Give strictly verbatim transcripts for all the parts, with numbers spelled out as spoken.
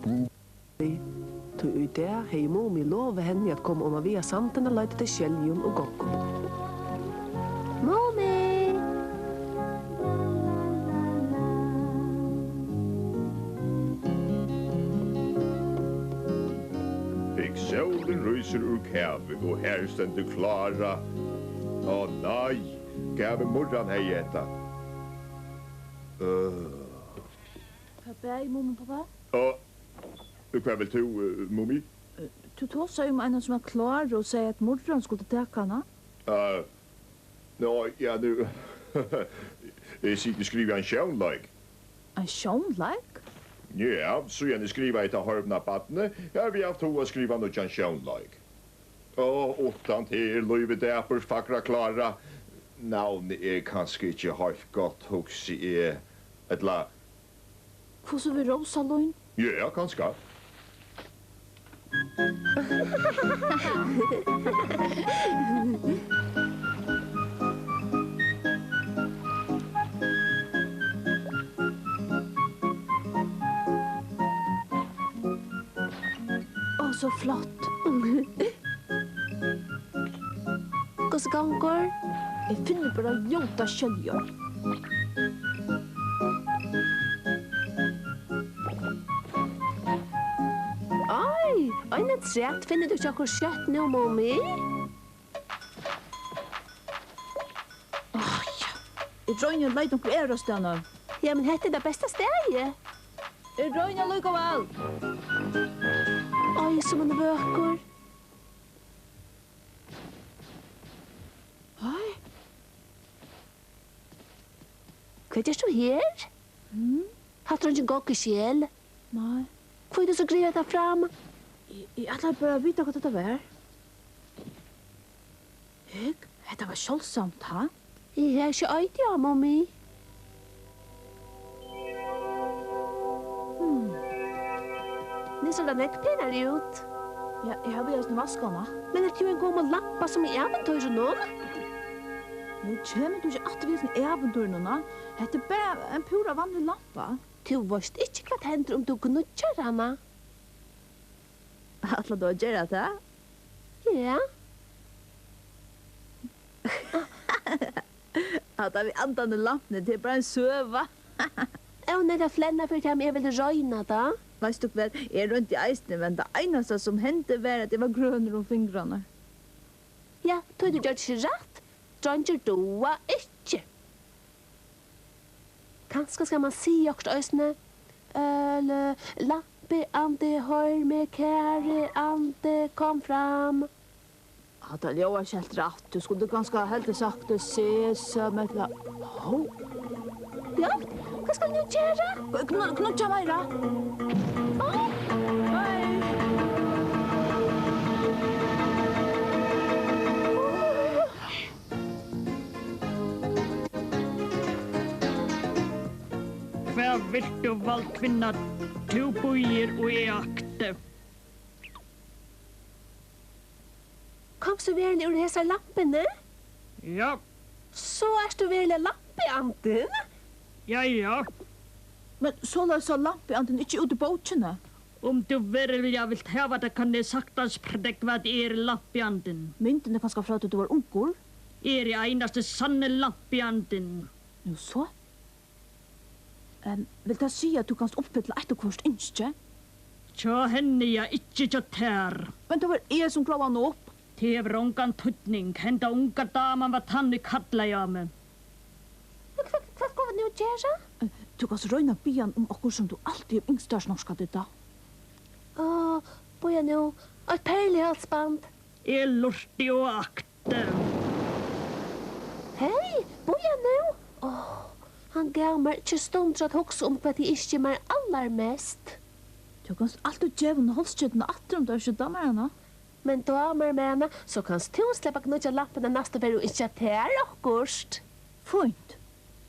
Tí í dag hevði Mumi lovað henni at koma oman við á sandin at leita eftir skeljum og goggum. Mumi! Hygg, sólin rísur úr kavi, og har stendur Klára. Á nei, Kavimurran hevði hetta. Øh. Hvat bagir, Mumi, pápi? Á, hvat vilt tú, eh, Mumi? Eh, tú tosaði um eina sum var Klára og segði, at Murran skuldi taka hana. Eh, Nå, ja, nú. Eg siti og skrivi ein sjónleik. Ein sjónleik? Ja, síðan eg skrivaði Tað horvna barnið, havi eg havt hug at skriva nýggjan sjónleik. Á, uttan teg er lívið dapurt, fagra Klára. Navnið er kanska ikki heilt gott, hugsi eg. Ella Hvussu við Rósa Lín? Ja, kanska. Ó, so flott. Hvussu gongur? Eg finni bara ljótar skeljar. Oj, ein afturat. Finnur tú ikki okkurt skjótt nú, Mumi? Áh, ja. Eg royni at leita onkra aðrastaðni. Ja, men hetta er tað besta staðið. Eg royni allíkavæl. Oj, sum hann er vøkur. Hei. Hvat gert tú her? Mm? Hatta er eingin gogg í skel. Nei. Hví er tú so grivin hetta fram? Eg, eg ætlaði bara at vita, hvat hetta var. Hygg, hetta var sjáldsamt, ha? Eg havi ikki eiti á, Mumi. Hmm. Nú sær tað nógv penari út. Ja, eg havi eisini vaskað hana. Men ert tú ein gomul lampa sum í ævintýrinum? Nú kemur tú ikki aftur við hesum ævintýrinum, ha? Hetta er bara ein púra vanlig lampa. Tú veitst ikki, hvat hendir um tú gníggjar hana. Ætlar tú at gera tað? Ja. Hatta við andan í lampuni, tað er bara ein søga. Ó, nei, tað flennir fyri tað, men eg vildi royna tað. Veitst tú hvat, eg royndi eisini, men tað einasta sum hendi var, at eg var grønur um fingrarnar. Ja, tí tú gjørdi ikki rætt. Dreingir duga ikki. Kanska skal mann siga okkurt eisini. Øl, lampi, andi, hoyr meg, kæri andi, kom fram. Hatta ljóðar ikki heilt rætt. Tú skuldi kanska heldur sagt sesam ella, hó. Ja, hvat skal eg nú gera? Kn-, kníggja meira. Á, nei. Hvat vilt tú, valdkvinna? Tú býður og eg akti. Komst tú veruliga úr hesari lampuni? Ja. So ert tú veruliga lampiandin? Ja, ja. Men soleiðis sá lampiandin ikki út í bókini. Um tú veruliga vilt hava tað, kann eg saktans prógva, at eg eri lampiandin. Myndin er kanska frá tí tú var ungur? Eg eri einasti sanni lampiandin. Nú so. Em, vil tað siga, at tú kanst uppfylla eitt og hvørt ynski? Hjá henni, ja, ikki hjá tær. Men tað var eg, sum gróv hann upp. Tað hevur ongan týdning. Henda unga daman var tann, ið kallaði á meg. Men hvat, hvat skulu vit nú gera? Eh, tú kanst royna at biðja hann um okkurt, sum tú altíð hevur ynskt tær, Snorkfrøkun. Á, bíða nú. Eitt perluhálsband. Eg lurti og akti. Hey, bíða nú. Ó, hann gav mær ikki stundir at hugsa um, hvat eg ynski mær allarmest. Tú kanst altíð geva honum hálsketuna aftur, um tær ikki dámar hana. Men dámar mær hana, so kanst tú sleppa at gníggja lampuna næstu ferð og ynskja tær okkurt. Fínt.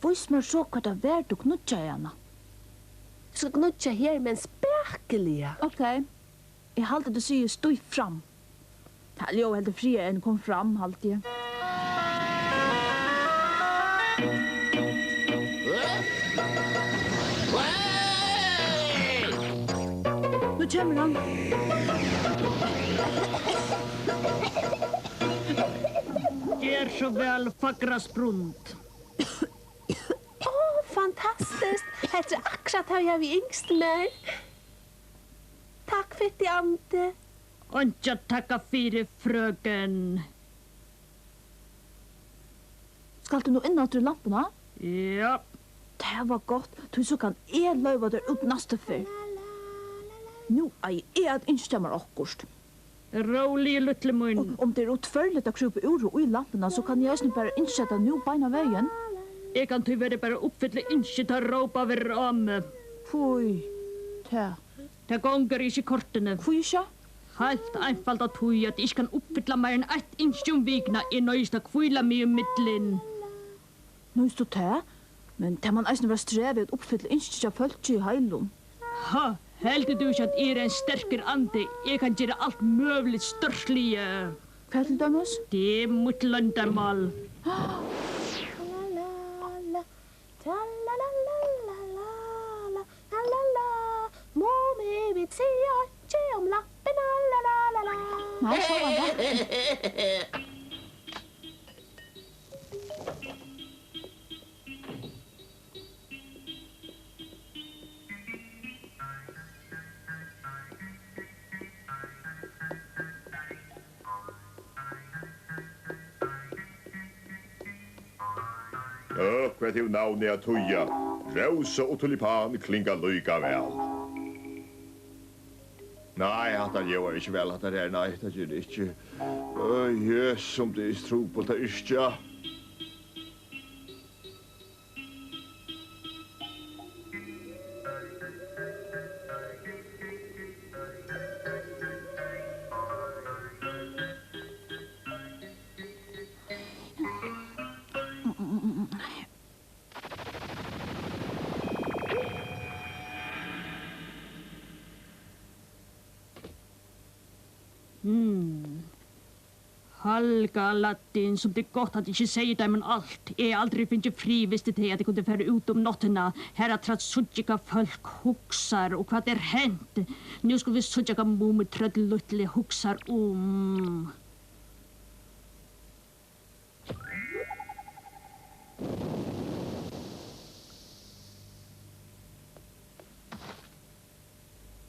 Vís mær so, hvar tað var, tú gníggjaði hana. Tú skalt gníggja her, men spakuliga. Ókey. Eg haldi, tú sigur: Stíg fram. Tað ljóðar heldur frægari enn: Kom fram, haldi eg. Kemur hann. Ger so væl, fagra sprund. Ó, fantastiskt! Hetta er akkurát tað, eg havi ynskt mær. Takk fyri, Andi. Einki at takka fyri, frøken. Skalt tú nú inn aftur í lampuna? Ja. Tað var gott, tí so kann eg loyva tær út næstu ferð. Nú eigi eg at ynskja mær okkurt. Rólig, lítli mín. Um, um tað er ótvírætt at krúpa úr og í lampuna, so kann eg eisini bara ynskja tað nú beinan vegin. Eg kann tíverri bara uppfylla ynskið, tá rópað verður á meg. Hví tað? Tað gongur ikki kortini. Hví ikki? Heilt einfalt av tí, at eg ikki kann uppfylla meir enn eitt ynski um vikuna. Eg noyðist at hvíla meg ímillum. Nú, so tað, men tað man eisini vera strævið at uppfylla ynski hjá fólki í heilum. Ha, heldur tú ikki, at eg eri ein sterkur andi? Eg kann gera alt møguligt stórsligið. Hvat til dømis? Tað er mítt loyndarmál. Nei, sjálvandi. Ø, hvat hevur navnið at týða? Rósa og tulipan klinga líka væl. Nei, hatta ljóðar ikki væl, hatta her. Nei, tað ger tað ikki. Ø, jøs, sum tað er trupult at yrkja. Hmm. Halga Aladdin, sum tað er gott, at eg ikki segði teimum alt. Eg hevði aldri fingið frið, vistu tey, at eg kundi farið út um náttina. Harafturat síggi eg, hvat fólk hugsar, og hvat er hent. Nú skulu vit síggja, hvat Mumitrøll lítli hugsar um.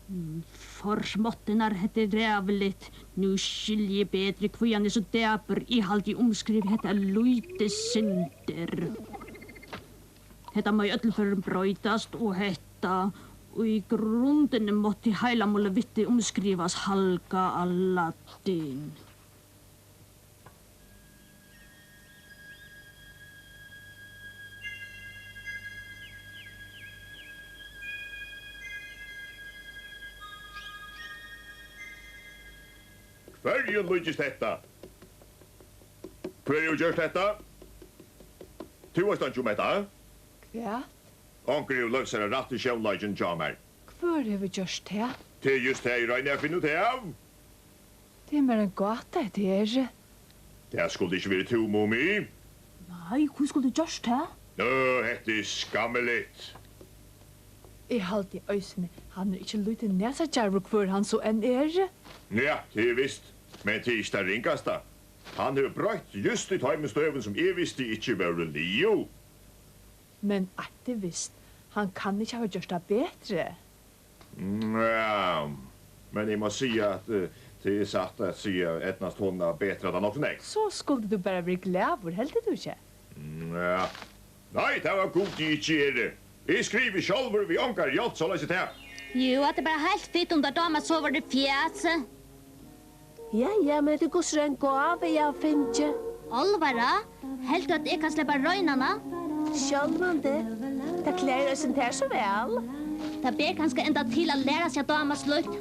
Mm, forsmátturnar, hetta er ræðuligt. Nú skilji eg betri, hví hann er so dapur. Eg haldi, eg umskrivi hetta eitt lítið sindur. Hetta má í øllum førum broytast, og hetta, í grundini mátti heila málið við teg umskrivast, Halga Aladdin. Hvørjum líkist hetta? Hvør hevur gjørt hetta? Tú veitst einki um hetta? Hvat? Onkur hevur loyvt sær at rætta sjónleikin hjá mær. Hvør hevur gjørt tað? Tað er júst tað, eg royni at finna út av. Tað er mær ein gáta, hetta her. Tað skuldi ikki verið tú, Mumi. Nei, hví skuldi tú gjørt tað? Nú, hetta er skammiligt. Eg haldi eisini, hann er ikki lítið nasadjarvur, hvør hann so enn er. Ja, tað er vist, men tað er ikki tað ringasta. Hann hevur broytt júst í teimum støðum, sum eg visti ikki vóru liðug. Men eitt er vist, hann kann ikki hava gjørt tað betri. Mm, ja, men eg má siga, at, eh, tað er satt at siga, eydnaðist honum at betra tað nokk so nógv. So skuldi tú bara verið glaður, heldur tú ikki? Mm, ja. Nei, tað var Gud, eg ikki eri. Eg skrivi sjálvur við ongari hjálp, soleiðis er tað. Jú, at tað er bara heilt fitt, um tær dámar sovorðið fjas. Ja, ja, men hetta er hvussu er ein gáva, eg havi fingið. Álvara? Heldur tú, at eg kann sleppa at royna hana? Sjálvandi. Tað klæðir eisini tær so væl. Tað ber kanska enda til at læra seg at dáma slíkt.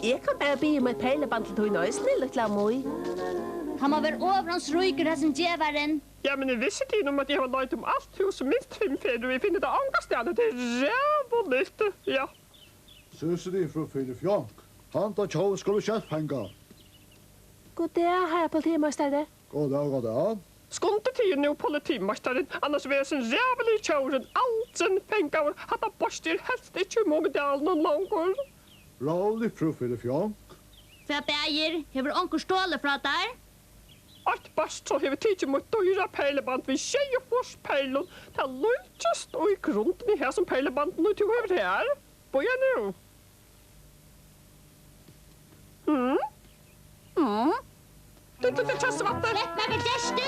Eg kann bara biðja um eitt perluband til tín eisini, lítla Mý. Hann má vera ovurhonds ríkur, hasin gevarin. Ja, men eg vissi tykkum um, at eg havi leitað um alt húsið minst fimm ferðir, og eg finni tað ongastaðni. Tað er ræðuligt. Ja. Sissy, frú Filifjonk, handa tjóvin skulu skjótt fanga. God dag, harra politimeistari. God dag, god dag. Skundið tykkum nú, politimeistarin, annars verður hesin ræðuligi tjóvurin aldrin fangaður. Hatta beistið er helst ikki í Mumidalinum longur. Róligt, frú Filifjonk. Hvat bagir? Hevur onkur stolið frá tær? Eitt barstrá hevur tikið mítt dýra perluband við sjeyogfýrs perlum. Tað líkist í grundini hesum perlubandinum, tú hevur her. Bíða nú. Mm? Mm? Tú, tú, tú, tú, Svarte. Slepp meg, hvat gert tú?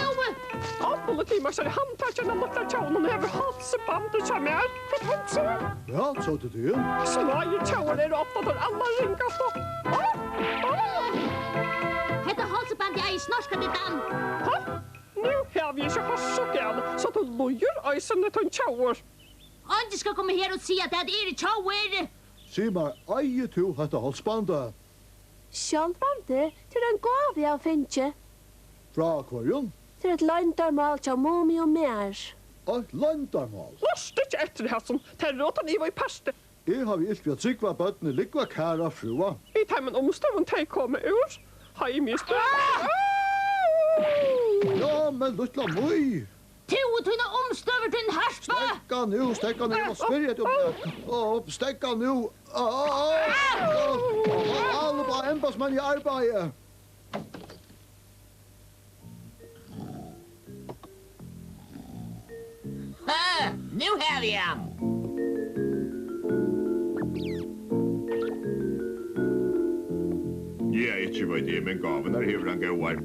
Á, politimeistari, handtakin av lítla tjóvunum hevur hálsbandið hjá mær. Hvat hendir? Ja, so til teg. Smáir tjóvar eru ofta teir allarringastu. Á, á. Hetta hálsbandið eigur Snorkadiddan. Ha? Nú havi eg ikki hoyrt so galið, so tú lýgur eisini, tín tjóvur. Eingin skal koma her og siga, at tað eru tjóvir. Sig mær, eigur tú hetta hálsbandið? Sjálvandi, tað er ein gáva, eg havi fingið. Frá hvørjum? Tað er eitt loyndarmál hjá Mumi og mær. Eitt loyndarmál? Lurta ikki eftir hasum. Tað er rotan iva í parti. Eg havi ilt við at trúgva, at børnini lúgva, kæra frúa. Í teimum umstøðum, tey koma úr, havi eg mist. Ja, men lítla Mý. Tú og tínar umstøður, tín harpa! Steðga nú, steðga nú, eg má spyrja teg um nakað. Á, steðga nú. Á, á, á, á, á, á, á, embætismenn í arbeiði. Ha, nú havi eg hann. Ja, ikki veit eg, men gávurnar hevur hann góðar.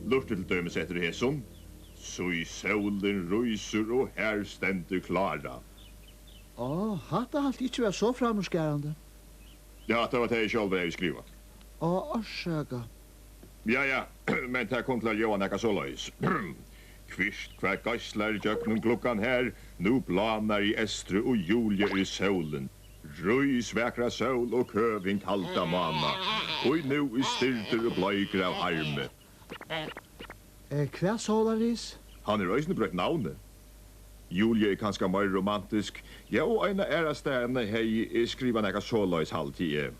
Lurtið til dømis eftir hesum. Sí, sólin rísur, og har stendur Klára. Á, hatta haldi eg ikki vera so framúrskarandi. Ja, tað var tað, eg sjálvur hevði skrivað. Á, orsaka. Ja, ja, men tað kom til at ljóða nakað soleiðis. Kvirt hvat geislar gjøgnum gluggan her, nú blánar í eystri og Julia er sólin. Rís, vakra sól, og køv hin kalda mána, ið nú er stirdur og bleikur av harmi. Eh, hvat soleiðis? Hann hevur eisini broytt navnið. Julia er kanska meira romantisk. Ja, og eina aðrastaðni hevði eg skrivað nakað soleiðis, haldi eg.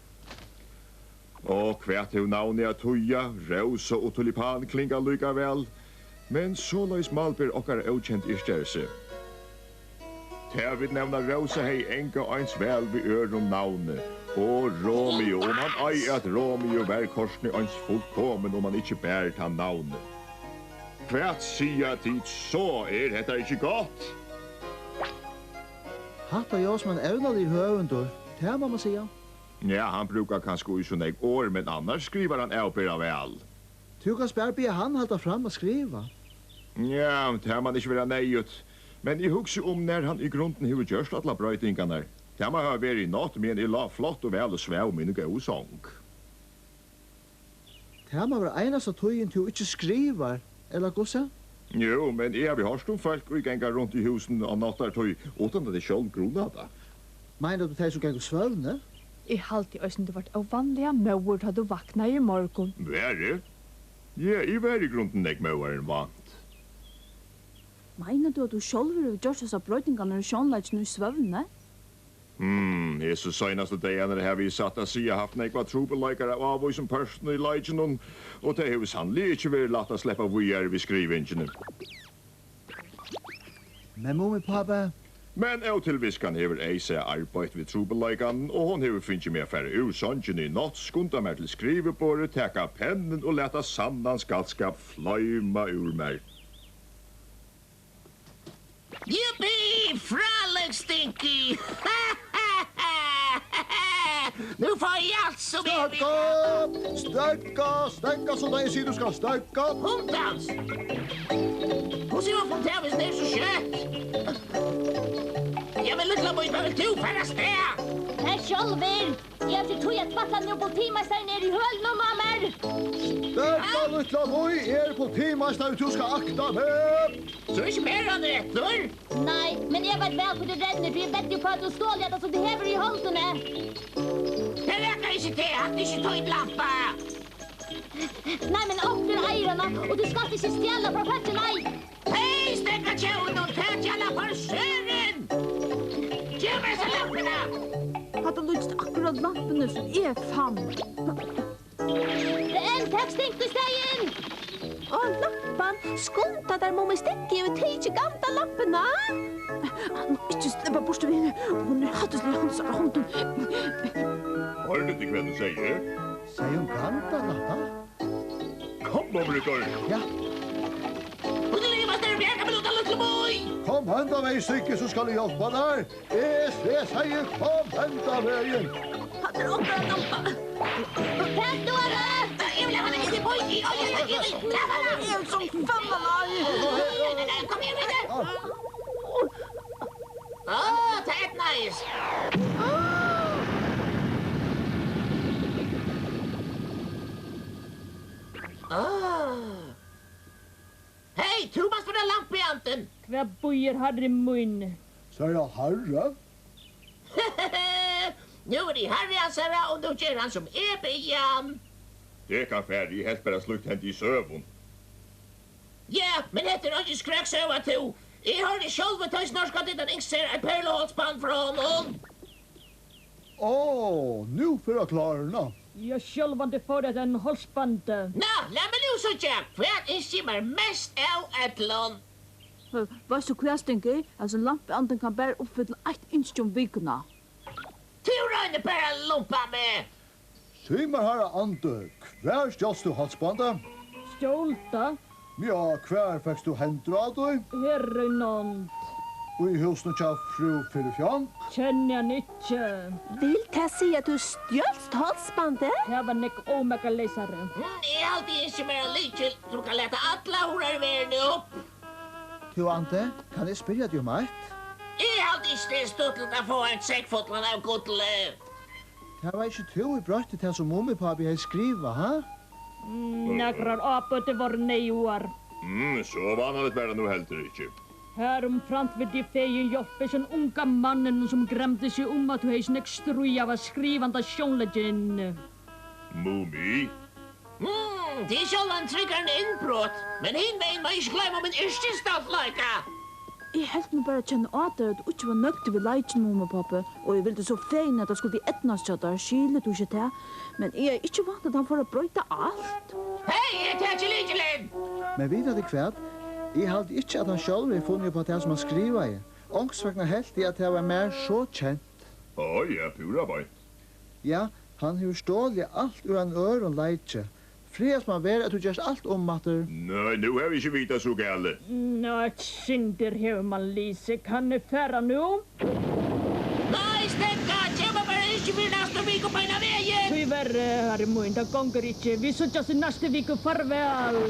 Og hvat hevur navnið at týða? Rósa og tulipan klinga líka væl. Men soleiðis mál ber okkara ókendi yrkjari seg. Tað, vit nevna Rósa, hevði angað eins væl við øðrum navni. Og Romeo, um hann ei æt Romeo, var kortini eins fullkomin, um hann ikki bar tað navnið. Hvat siga tit so? Er hetta ikki gott? Hatta ljóðar sum ein evnaligur høvundur, tað má man siga. Ja, hann brúkar kanska í so nógv orð, men annars skrivar hann avbera væl. Tú kanst bara biðja hann halda fram at skriva. Ja, tað man ikki vera neyðugt. Men eg hugsi um, nær hann í grundini hevur gjørt allar broytingarnar. Tað má hava verið í nátt, meðan eg lá flott og væl og svav mín góðu song. Tað má vera einasta tíðin, tú ikki skrivar, ella hvussu? Jú, men eg havi hoyrt um fólk, ið ganga runt í húsinum á náttartíð, uttan at tey sjálv gruna tað. Meinar tú tey, sum ganga í svøvni? Eg haldi eisini, tú vart óvanliga móður, tá tú vaknaði í morgun. Var eg? Ja, eg var í grundini nógv móðari enn vant. Meinar tú, at tú sjálvur hevur gjørt hasar broytingarnar í sjónleikinum í svøvni? Hmm, hesi seinastu dagarnar havi eg satt at siga havt nógvar trupulleikar av ávísum pørtum í leikinum, og tað hevur sanniliga ikki verið lætt at sleppa víðari við skrivingini. Men Mumipápi? Men ótilvitskan hevur eisini arbeitt við trupulleikan, og hon hevur fingið meg at fara úr songini í nátt, skunda mær til skriviborðið, taka pennin og lata sannan skaldskap floyma úr mær. Jippi! Frálík, Stinky! Nú fái eg alt sum eg vil. Steðga! Steðga! Steðga, so tað eg sigi, tú skalt steðga. Hundans! Hvussu hevur hon fingið tað, viss tað er so skjótt? Ja, men lítla Mý, hvar vilt tú fara avstað? Far sjálvur! Eg havi ikki tíð at tvætla nú, politimeistarin er í hølunum á mær. Steðga, lítla Mý, eg eri politimeistarin, tú skalt akta meg. So ikki meir hann er eftir. Nei, men eg veit væl, hvar tú rennur, tí eg veddi upp á, at tú stjól hetta, sum tú hevur í hondini. Tað rakar ikki teg, hatta er ikki tín lampa. Nei, men onkur eigur hana, og tú skalt ikki stjala frá fólki, nei. Hey, steðga tjóvunum, tak hana fyri sørun! Gev mær hesa lampuna! Hatta líkist akkurát lampuni, sum eg fann. Renn, tak Stink í staðin! Á, lampan! Skunda tær, Mummi, Stinkur hevur tikið Gandalampuna! Hann má ikki sleppa burtur við henni. Hon er hættisliga hansara hondum. Hoyrdi tú, hvat hon segði? Segði hon Gandalampa? Kom, Mumrikur. Ja. Kom henda vegin, Stinkur, so skal eg hjálpa tær. Eg, eg sigi, kom henda vegin. Hatta er okkara lampa. Far tú, Harry. Eg vil hava hana inn í býin. Oj, oj, oj, eg vil hava hana. Eg er sum fanna, nei. Nei, nei, nei, kom her við tær. Á, tað eydnaðist. Á. Hey, tú mást vera lampuandin. Hvat býður, harri mín? Segði hann harri? Nú eri eg harri hansara, og nú ger hann, sum eg biði hann. Tað kann fara, eg helt bara, slíkt hendi í søgum. Ja, men hetta er eingin skræksøga, tú. Eg hoyrdi sjálv, at Toy Snorkadittan ynskti sær eitt perluhálsband frá honum. Á, nú fer at klárna. Ja, sjálvandi fór at ein hálsbandi. Ná, lat meg nú síggja, hvat ynski eg mær mest av øllum? Veitst tú hvat, Stinkur? Hasin lampuandin kann bara uppfylla eitt ynski um vikuna. Tú roynir bara at lumpa meg! Sig mær, harra andi, hvar stjólst tú hálsbandið? Stjól tað? Ja, hvar fekst tú hendur á tí? Her í nánd. Í húsinum hjá frú Firifjong? Kenni hann ikki. Vil tað siga, at tú stjólst hálsbandið? Tað var nógv ómakaleysari. Mm, eg haldi, eg ynski mær ein lykil, sum kann lata allar hurðar í verðini upp. Tú, andi, kann eg spyrja teg um eitt? Eg haldi ikki, tað er stuttligt at fáa ein sekk fullan av gulli. Tað var ikki tú, ið broytti tað, sum Mumipápi hevði skrivað, ha? Mm, nakrar ábøtur vóru neyðugar. Mm, so vánaligt var tað nú heldur ikki. Harumframt vildi eg fegin hjálpa hesum unga manninum, sum gramdi seg um, at tú hevði so nógv stríð av at skriva handa sjónleikin. Mumi? Mm, tað er sjálvandi tryggari enn innbrot, men hin vegin má eg ikki gloyma mín yrkisstoltleika. Eg helt meg bara kenna á tær, at tú ikki var nøgd við leikin, Mumipápi, og eg vildi so fegin, at tað skuldi eydnast hjá tær, skilur tú ikki tað? Men eg hevði ikki væntað, at hann fór at broyta alt. Hey, eg taki lykilin! Men vita tit hvat? Eg haldi ikki, at hann sjálvur hevði funnið upp á tað, sum hann skrivaði. Onkursvegna helt eg, at tað var mær so kent. Á, ja, púra beint. Ja, hann hevur stolið alt úr einum øðrum leiki. Frægast man vera, at tú gert alt um aftur. Nei, nú havi eg ikki vitað so galið. Ná, eitt sindur hevur mann lisið. Kann eg fara nú? Nei, Steðga, gev mær bara ynski fyri næstu viku beinan vegin. Tíverri, harri mín, tað gongur ikki. Vit síggjast í næstu viku. Farvæl.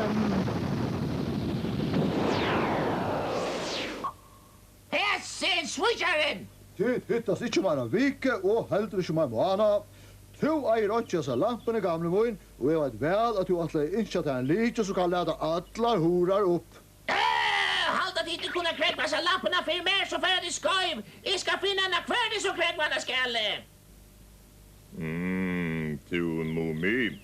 Hesin svíkjarin! Tit hittast ikki um eina viku og heldur ikki um ein mánað. Tú eigur einki hesa lampuna, gamli mín, og eg veit væl, at tú ætlaði at ynskja tær ein lykil, sum kann lata allar hurðar upp. Øh, halda tit, tit kunna krógva hesa lampuna fyri mær, so fara tit skeiv. Eg skal finna hana, hvør tað so krógva hana skal. Mm, tú, Mumi,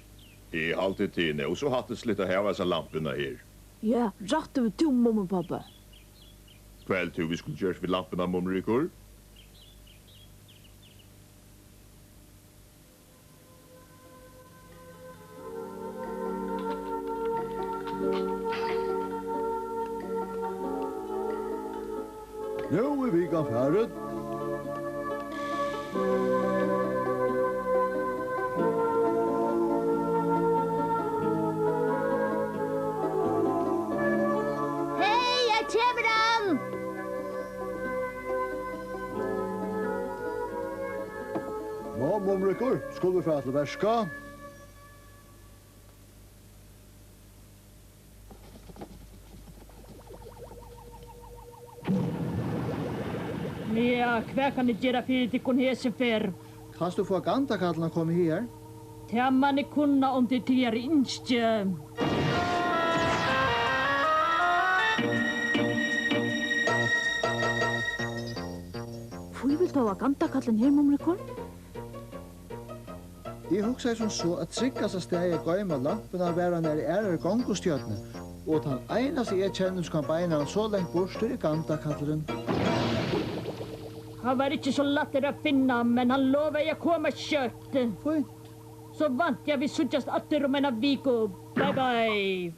eg haldi, tað er nóg so hættisligt at hava hasa lampuna her. Ja, rætt hevur tú, Mumipápi. Hvat heldur tú, vit skuldu gjørt við lampuna, Mumrikur? Nú er vikan farin. Hey, her kemur hann! Ná, Mumrikur, skulu vit fara til verka? Ja, hvat kann eg gera fyri tykkum hesi ferð? Kanst tú fáa Gandakallin at koma higar? Tað man eg kunna, um tað er tygara ynski. Hví vilt tú hava Gandakallin her, Mumrikur? Eg hugsaði sum so, at tryggasta staðið at goyma lampuna var á einari aðrari gongustjørnu, og tann einasti, eg kenni, sum kann beina hana so langt burtur, er Gandakallurin. Hann var ikki so lættur at finna, men hann lovaði at koma skjótt. Fínt. So vænti eg, at vit síggjast aftur um eina viku. Bye, bye.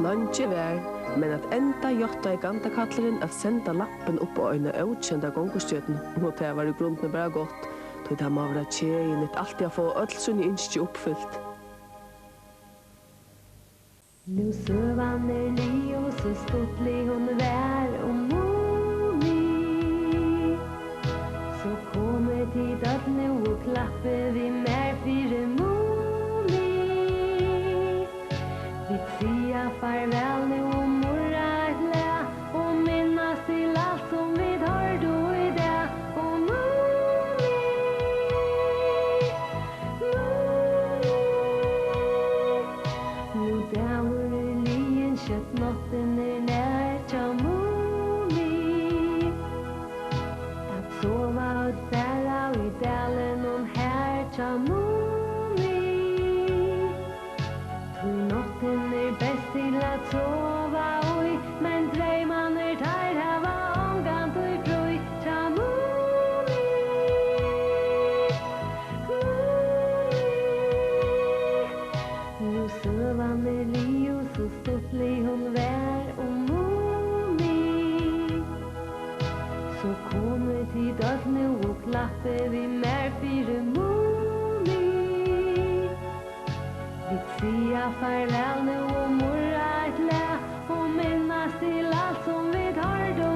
Leingi var, men at enda játtaði gandakallurin at senda lappin upp á eina ókenda gongustjørnu, og tað var í grundini bara gott, tí tað má vera keðiligt altíð at fáa øll síni ynski uppfylt. Nú søgan er liðug, so stuttlig hon var um Mumi. So komið tit øll nú og klappið við mær fyri Mumi. Vit siga farvæl nú og murra eitt lag og minnast til alt sum vit hoyrdu í dag. Og Mumi, Mumi, nú dagur er liðin, skjótt náttin er nær hjá Mumi. At sova øll fara í dalinum har hjá Mumi. Tí náttin er best til at sova í, men dreymarnir teir hava ongantíð frí. Hjá Mumi, Mumi. Nú søgan er liðug, so stuttlig hon var um Mumi. So komið tit øll nú og klappið við mær fyri Mumi. Vit siga farvæl nú og murra eitt lag og minnast til alt sum vit hoyrdu